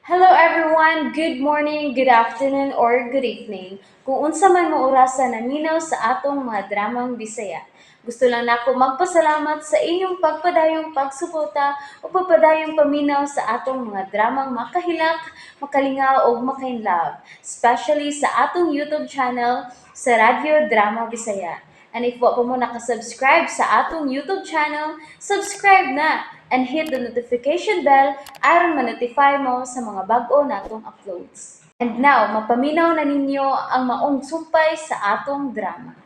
Hello everyone! Good morning, good afternoon, or good evening. Kung unsa man mo orasa naminaw sa atong mga dramang Bisaya. Gusto lang nako magpasalamat sa inyong pagpadayong pagsuporta o pagpadayong paminaw sa atong mga dramang makahilak, makalingaw ug makainlove, especially sa atong YouTube channel sa Radyo Drama Bisaya. And if wa pa mo nakasubscribe sa atong YouTube channel, subscribe na and hit the notification bell aron ma-notify mo sa mga bag-o natong uploads. And now, mapaminaw na ninyo ang maong sumpay sa atong drama.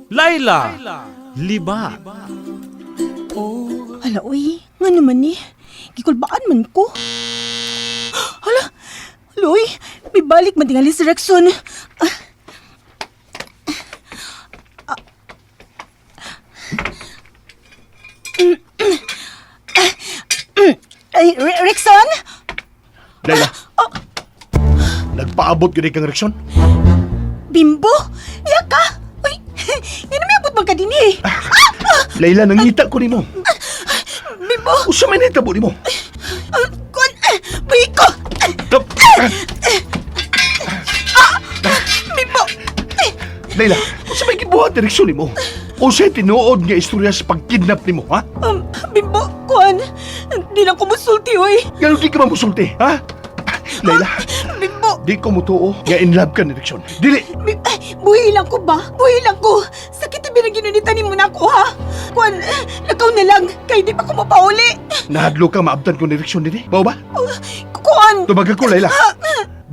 Laila, Libak. Hala, uy. Nga naman ni. Gikulbaan man ko. Hala, hala, uy. May balik man tingali si Rexon. Ah. Ah. Ay, Rexon? Laila. Nagpaabot gyud kang reaksyon? Bimbo? Iya ka? Uy, nga na may abot man ka din eh. Laila, nangita ko nimo. Bimbo! Usa may nahitabo nimo? Ah, Kun! Buhi ko! Bimbo! Laila, usa may gibuhat direksyon nimo? Usa tinuod nga istorya sa pagkidnap nimo, ha? Bimbo, kuan, di lang ko musulti, oy. Ngano di ka man musulti, ha? Laila, Bimbo, di ko mutuo nga in love ka ni Direksyon. Dili! Ay, buhi lang ko ba? Buhi lang ko. Sakit na binaginunitan ni mo na ako, ha? Kuan, lakaw na lang, kay di pa ko mapauli. Nahadlo ka maabtan ko ni Direksyon dinhi. Mao ba? Kuan, Tubag ko, Laila.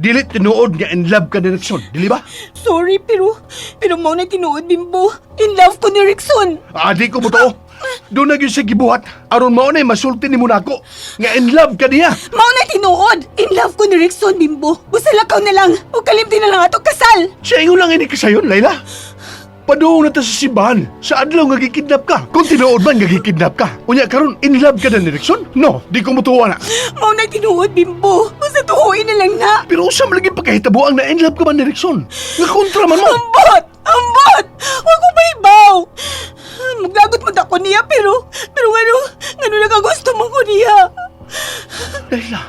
Dili tinuod nga in love ka ni Direksyon. Dili ba? Sorry, pero mao na tinuod, Bimbo. In love ko ni Rickson. Ah, di ko mutuo. Doon na gyud siya gibuhat. Aron mao na masulti nimo nako nga in love ka niya. Mao na tinuod. In love ko ni Rickson, Bimbo. Busa lakaw na lang. O kalimti na lang ato kasal. Siya ingon lang ini kasayon, Laila. Paduong na ta sa simbahan. Sa adlaw nga gikidnap ka. Kung tinuod man nga gikidnap ka. Unya karon in love ka na ni Rickson? No, di ko mutuo na. Mao na tinuod, Bimbo. Busa tuhuin na lang na. Pero usa man lagi pagkahitabo ang na in love ka man ni Rickson? Nga kontra man mo. Ambot! Ambot! Wa ko mahibaw! Maglagot man ako niya pero ngano nakagusto man ko niya. Laila,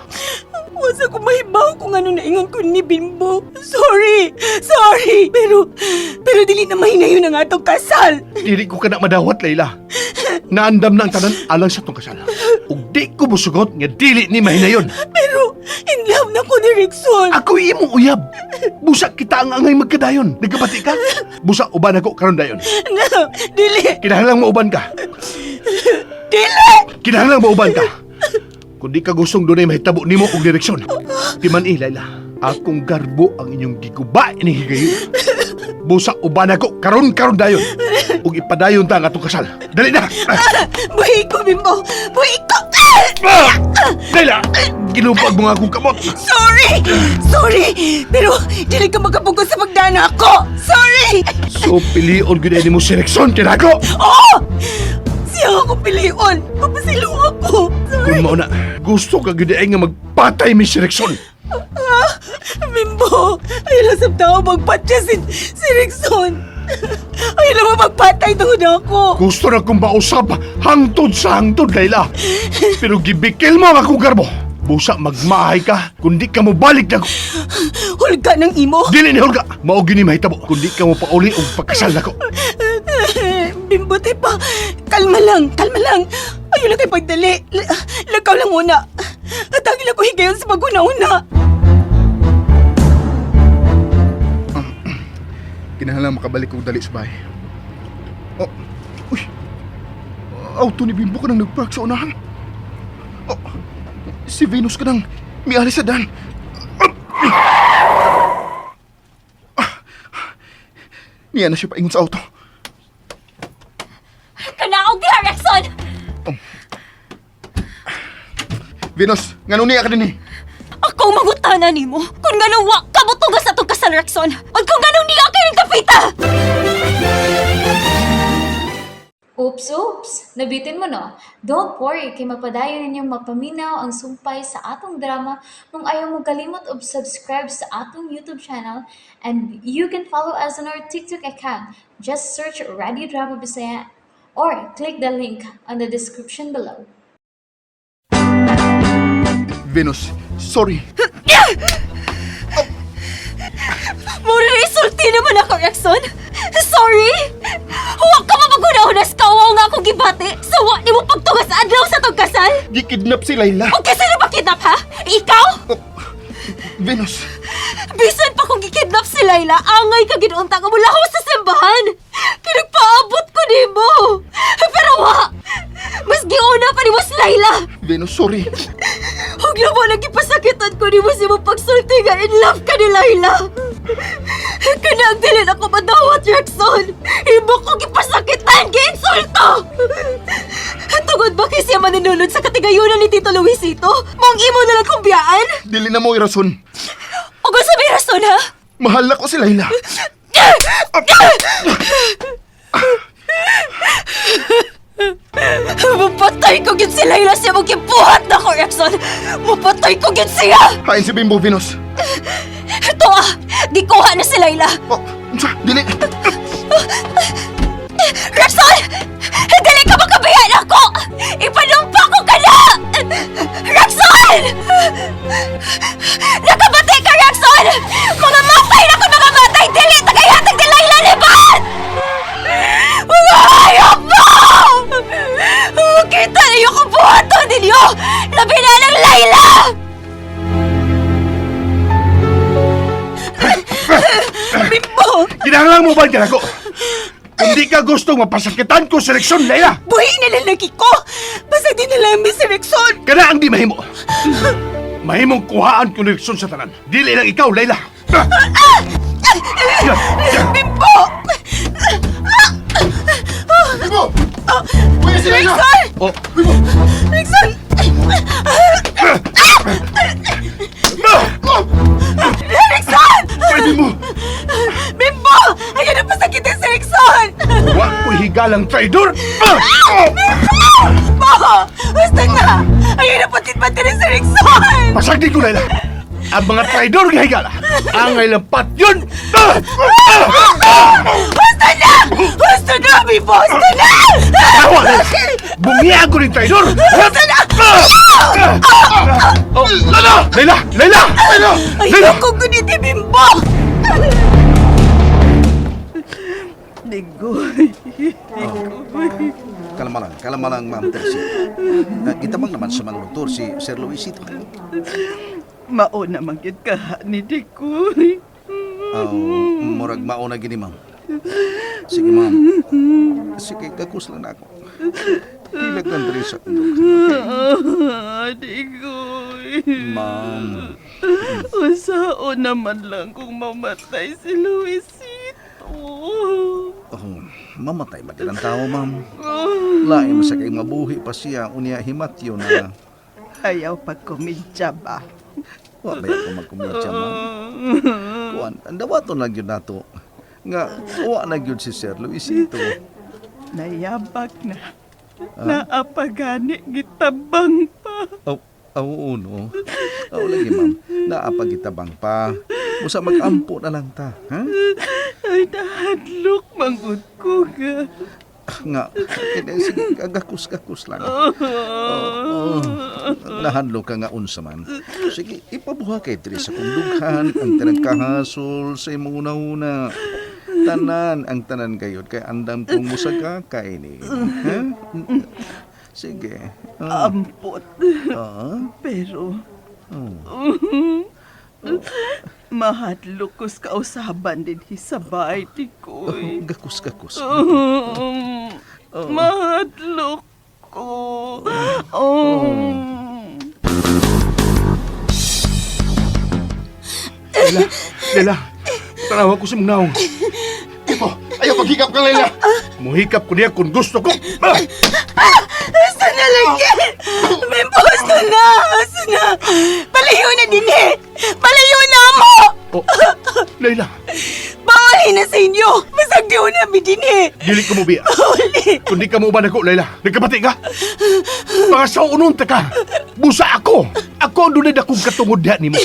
Wa sa ko mahibaw kung ano naingon ko ni Bimbo. Sorry! Sorry! Pero dili na mahinayon ang atong kasal. Dili ko kana madawat, Laila. Naandam na ang tanan alang sa tong kasal. Ug di ko musugot nga dili ni mahinayon. Pero in love na ko ni Rickson. Ako imong uyab. Busa kita ang angay magkadayon. Nagkabati ka? Busa uban ako karon dayon. No, dili! Kinahanglang mauban ka. Dili! Kinahanglang mauban ka. Kung di ka gustong dunay mahitabo nimo og direksyon. Di man eh, Laila. Akong garbo ang inyong giguba ini higayon. Busa uban ako karon karon dayon. Ug ipadayon ta ang atong kasal. Dali na. Buhi ko, Bimbo! Buhi ko! Ah! Laila, ginupag mo nga akong kamot. Sorry! Sorry! Pero dili ka makapugos sa pagdana ako! Sorry! So pilion gyud nimo si Rekson kinako. Oo! Siya ako pilion. Papasilo ako. Sorry. Kung mao na, gusto ka gyud ay nga magpatay mi si Rekson. Ah, Bimbo, ayaw lang sa tao magpatya si Rickson. Ayaw lang magpatay tungod ako. Gusto na kong mausap hangtod sa hangtod, Laila. Pero gibikil mo ang akong garbo. Busa magmahay ka, kundi ka mo balik na ko. Hulga ng imo. Dili ni Hulga, mao gyud ni mahitabo kundi ka mo pauli og pagkasal nako. Bimbo, pa. Kalma lang, kalma lang. Ayaw lang kay pagdali. Lakaw lang muna. Atagil ako higayon sa paguna-una. Kinahanglan makabalik og dali sa bahay. Oh, uy. Auto ni Bimbo ka nang nagpark sa unahan. Oh, si Venus ka nang miari sa dan. Ah, niya na siya paingon sa auto. Kanaog diha, Rexon! Venus, ngano niya ka din eh? Ako mangutana nimo kung nganong wa ka motugas sa atong kasal, Rexon! Ug kung nganong niya kay kapita! Oops, oops! Nabitin mo, no? Don't worry, kay mapadayon ninyong mapaminaw ang sumpay sa atong drama kung ayaw mo kalimot og subscribe sa atong YouTube channel, and you can follow us on our TikTok account. Just search Radio Drama Bisaya or click the link on the description below. Venus, Sorry. Mura na isulti naman ako, Rexon. Sorry! Huwag ka mapaguna-unas kawaw nga akong gibati sa wa nimo pagtunga sa adlaw sa tong kasal! Gikidnap si Layla. O kasi na ba kidnap, ha? Ikaw? Oh, Venus, Bisan pa kung gikidnap si Layla, angay ka ginunta ka mula sa simbahan! Kinagpaabot ko nimo! Pero wa! Mas giuna pa nimo si Layla! Venus, sorry. Huwag na mo nagipasakitan ko nimo si mo pagsulti nga in love ka ni Layla! Kana ang dili na ko madawat, Rexon! Imo ko gipasakitan, giinsulto! Tungod ba kay siya maninunod sa katigayunan ni Tito Luisito? Mong imo na lang kong biyaan? Dili na mo rason. O kung sa may rason, ha? Mahal na ko si Layla. Mapatay ko gid si Layla siya mong gibuhat na ko, Rexon! Mapatay ko gid siya! Hain si Bimbo, Venus. Ito ah! Gikuha na si Layla! Oh, unsa? Dili. Rexon! Dili ka makabayan ako! Ipanumpa ko ka na! Rexon! Nakabati ka, Rexon! Mga matay na ko, mga matay! Dili! Tagayatag ni Layla Liban! Mga hayop mo! Kita ninyo kung buhaton ninyo! Labi na ng Layla! Bimbo! Kinahanglan mo ba ang ko? Kung di ka gustong mapasakitan ko sa leksyon, Layla! Buhi na lang lagi ko! Basta di na lang Miss Rexon! Kana ang di mahimo. Mahimong kuhaan ko leksyon sa tanan. Dili lang ikaw, Layla. Bimbo! Bimbo! Kuya si Layla! Rexon! Oh. Rexon! Rexon! Ay, Bimbo! Bimbo! Ayaw na pasakitin si Rexon! Wa ko'y higalang traidor! Bimbo! Basta na! Ayaw na patit-patirin si Rexon! Pasagdi ko, Layla! Ang mga traidor nga higala, ang ilang yun! Basta na! Basta na, Bimbo! Basta na! Tawa, Layla! Bungian ko rin traidor! Basta na! Oh, Layla! Layla! Layla! Layla! Layla! Ayaw ko guniti, Bimbo! Digoy. Kalma lang, Ma'am Teresa. Gitamang naman sa mga doktor si Sir Luisito. Mao naman gyud ka ni Digoy. Oh, murag mauna gini, ma'am. Sige, ma'am. Sige, kakus lang na ako. Hilag lang diri sa kundok. Okay? Digoy. Ma'am, Usaon naman lang kung mamatay si Luisito. oh, mamatay ba din ang tao, ma'am? Lain mo sa kay mabuhi pa siya, unya himatyo na. Ayaw pagkomedya ba? Wa ba ako magkomedya, ma'am? Kuan, ang dawaton lang yun nato. Nga, wa na gyud si Sir Luisito. Nayabag na. Naapagani gitabang pa. Oh, oo, no. Oo, lagi, ma'am. Naapagitabang pa. Usa mag-ampo na lang ta, ha? Ay, nahadlok manggod ko ga. Nga, eh, sige, gakus-gakus lang. Oo, nahadlok ka nga unsa man. Sige, ipabuha kay diri sa kundughan, ang tanang kahasol sa imong una-una. Tanan, ang tanan gayud kay andam kong musaka kay ni. Ha? Sige. Ah, Ampot. ah, Pero, oh. mahadlok ko sa kausaban din hisabay, Tikoy. Gakus-gakus. Mahadlok ko. Oh. Layla! Layla! Tanawa ko sa mong naong. Bimbo, ayaw paghikap ka, Layla. Muhikap ko niya kung gusto ko. Ah! Basta na lagi! Bimbo, basta na! Basta na! Palayo na din eh! Palayo na mo! Oh, Layla, Bawal na sa inyo! Masagdiw na mi din eh! dili ko mo biya. Bawal Kung di ka mo ba nako, Layla, nagkabati ka? Mga sa unong ta ka. Busa ako. Ako ang dunay akong katungod diha nimo.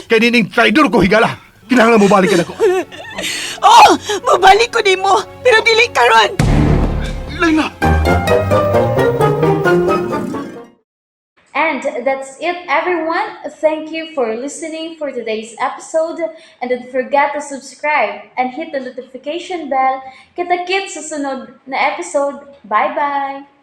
Kay nining traidor ko higala. Kinahanglan mo balik ka nako. Oh! Mabalik ko nimo! Pero dili karon! Layla! And And that's it, everyone. Thank you for listening for today's episode. And don't forget to subscribe and hit the notification bell. Kita-kits sa sunod na episode. Bye-bye!